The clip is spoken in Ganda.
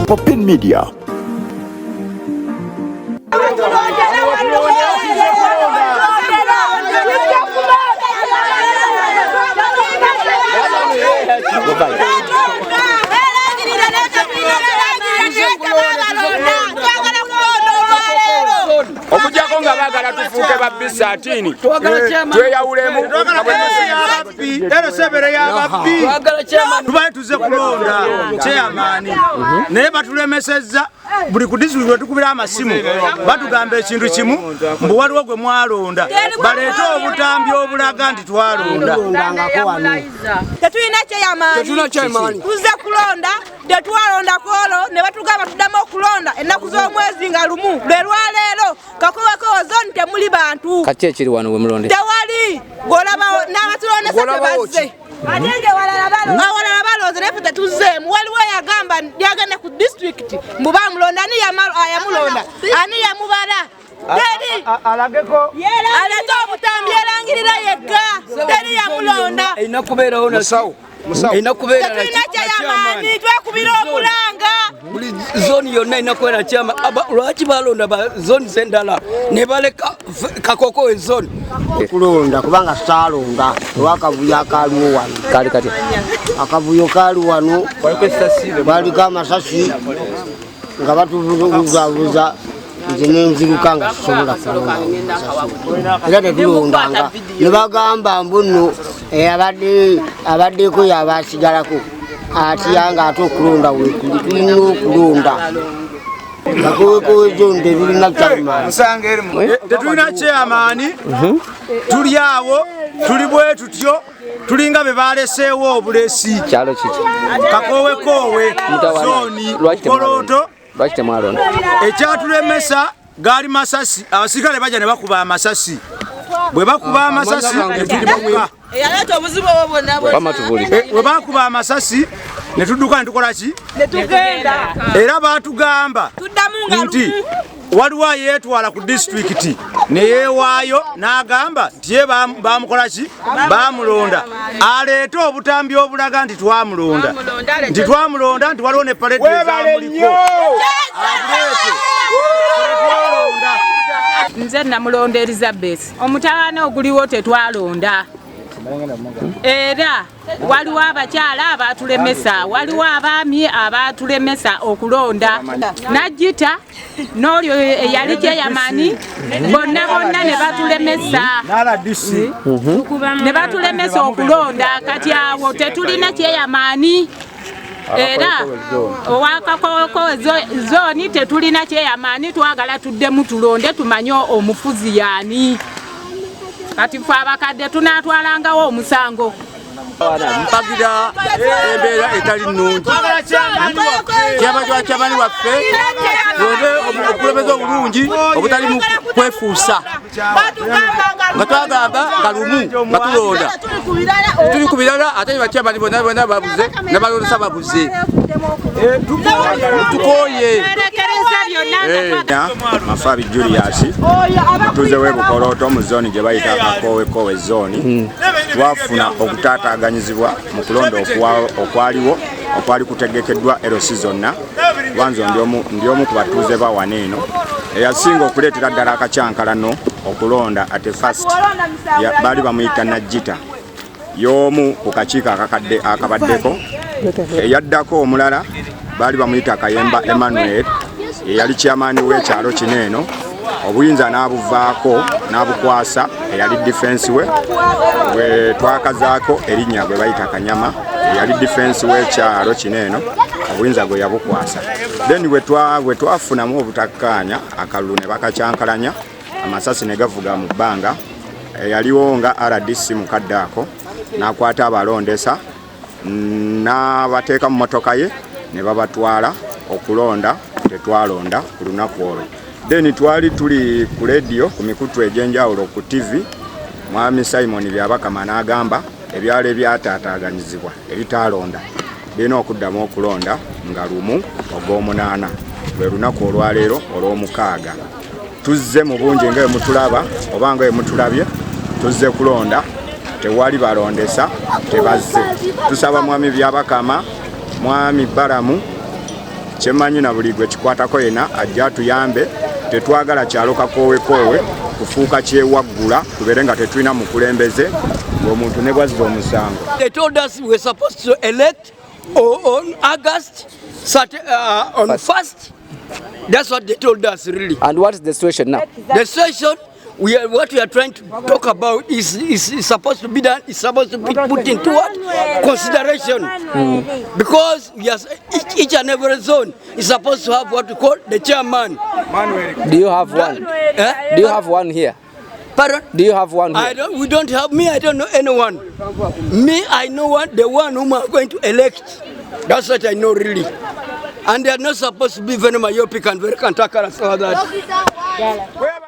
Popin Media. Okujjako nga baagala tufuuke babbi saatini tweyawulemu. Ero yababbi tubale tuze kulonda chairman, naye batulemesezza. Buli ku disitulikiti wetukubira amasimu batugamba ekintu kimu, mbu waliwo gwe mwalonda, baleete obutambi obulaga nti twalonda. Tetulina chairman, tuzze kulonda, tetwalonda kwolwo ne batugamba tuddamu okulonda ennaku z'omwezi nga 1 lwe lwaleero. Kakowekowe zone temuli bantu. Kati ekiri wano we mulonde tewali, gw'olaba n'abatulondesa tebazze. Awalala balonze naye ffe tetuzzeemu. Waliwo eyagamba yagenda ku disitulikiti mbu bamulonda, ani yamulonda, ani yamubala? Teri aleete obutambi erangirira yekka, teri yamulonda. Tetulina kyeyamaani, twekubira omulanga. Buli zooni yonna erina kubeera chairman. Lwaki balonda ba zooni z'endala ne baleka Kakokowe zone? Kulonda kubanga saalonda olw'akavuyo akaaliwo wano. Kali kati akavuyo kaali wano, baliko amasasi nga batubuzabuza, nze nenziruka nga sisobola kulonda era tetulondanga. Ne bagamba mbu nno abaddeko yaba asigalako atya nga ate okulonda wekuli, tulina okulonda. Kakowekowe zone tetulina chairman. Tetulina chairman, tuli awo, tuli bwe tutyo, tulinga be baleseewo obulesi. Kyalo kiki? Kakowekowe zone Kolooto. Lwaki temwalonda? Ekyatulemesa gaali masasi, abasirikale bajja ne bakuba amasasi. Bwe bakuba amasasi ne tudduka. Bwe bakuba amasasi ne tudduka ne tukola ki? Era baatugamba nti waliwo ayeetwala ku disitulikiti ne yeewaayo n'agamba nti ye bamukola ki? Bamulonda. Aleete obutambi obulaga nti twamulonda. Nti twamulonda, nti waliwo ne parade ezamuliko. Nze Namulonda Elizabeth. Omutawaana oguliwo tetwalonda. Era waliwo abakyala abatulemesa, waliwo abaami abatulemesa okulonda. Najjita n'olyo eyali chairman, bonna bonna ne batulemesa. Ne batulemesa okulonda. Kati awo tetulina chairman. Era owakakowekowe zone tetulina chairman, twagala tuddemu tulonde tumanye omufuzi yaani. Kati ffe abakadde tunaatwalangawo omusango. Mpagira embeera etali nnungi. Kyama kyamani waffe tulonde obukulembeze obulungi obutali mu kwefuusa, nga twagamba nga lumu nga tulonda tuli ku birala, ate bakyamani bonna bonna babuze, n'abalondesa babuze, tukooye. Mafabi Julius, mutuuze w'e Bukolooto mu zooni gye bayita Kakowekowe zone. Twafuna okutaataaganyizibwa mu kulonda okwaliwo okwali kutegekeddwa LC zonna. Wanzo ndi omu ku batuuze ba wano eno eyasinga okuleetera ddala akacyankalano okulonda. At first baali bamuyita Najjita, y'omu ku kakiiko akakadde akabaddeko. Eyaddako omulala baali bamuyita Kayemba Emmanuel, eyali chairman w'ekyalo kino eno. Obuyinza n'abuvaako n'abukwasa eyali defense we, bwe twakazaako erinnya gwe bayita Kanyama, eyali defense w'ekyalo kino eno, obuyinza gwe yabukwasa. Then bwe twafunamu obutakkaanya, akalulu ne bakacyankalanya, amasasi ne gavuga mu bbanga. Eyaliwo nga RDC mukadde ako n'akwata abalondesa n'abateeka mu motoka ye ne babatwala okulonda. Tetwalonda ku lunaku olwo. Then twali tuli ku radio, ku mikutu egy'enjawulo, ku TV, Mwami Simon Byabakama n'agamba ebyalo ebyataataaganyizibwa ebitaalonda birina okuddamu okulonda nga 1 ogw'omunaana, lwe lunaku olwaleero olw'omukaaga. Tuzze mu bungi nga bwe mutulaba oba nga bwe mutulabye, tuzze kulonda, tewali balondesa, tebazze. Tusaba Mwami Byabakama, Mwami Balamu Kyemmanyi na buli gwe kikwatako yena ajja atuyambe. Tetwagala kyalo Kakoowekoowe kufuuka kyewaggula, tubeere nga tetulina mukulembeze ng'omuntu ne bwazza omusango. They told us we're supposed to elect on August on first. That's what they told us, really. And what is the situation now? The situation, what we are trying to talk about is supposed to be done, is supposed to be put into what? Consideration. Because we are, each and every zone is supposed to have what we call the chairman. Do you have one? Eh? Do you have one here? Pardon? Do you have one I here? don't, we don't have, me, I don't know anyone. Me, I know one, the one whom I'm going to elect. That's what I know, really. And they are not supposed to be very myopic and very cantankerous and all that.